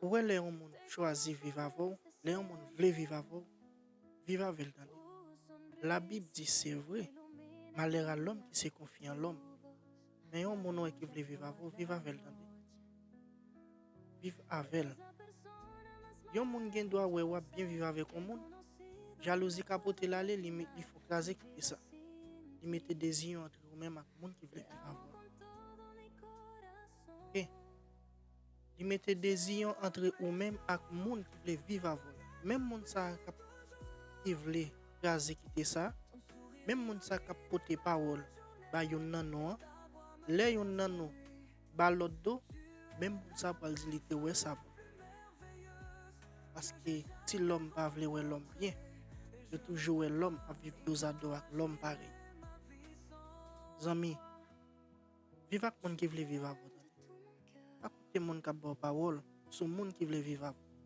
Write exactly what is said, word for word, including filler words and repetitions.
Ou wè, lè yon moun chwazi viv avè w, lè yon moun vle viv avè w, viv avè l, tande. Labib di, se vre, malè a lòm ki se konfye an lòm. Men yon moun ou wè ki vle viv avè w, viv avè l, tande. Viv avè l. Yon moun gen dwa wè w ap byen viv avèk yon moun, jalouzi ka pote l ale, li, li fè w kraze kite sa. Li mete deziyon antre ou menm ak moun ki vle viv avè w. Oke? Li mete deziyon antre ou menm ak moun ki vle viv avè w. Menm moun sa a k ap, ki vle kraze kite sa, menm moun sa a k ap pote pawòl ba youn nan nou an, lè youn nan nou ba lòt do, menm moun sa a pral di li te wè sa bon. Paske ti lòm pa vle wè lòm byen, yo toujou wè lòm ap viv dozado ak lòm parèy. Zanmi, viv ak moun ki vle viv avè w, tande. Pa koute moun k ap ba w pawòl sou moun ki vle viv avè w.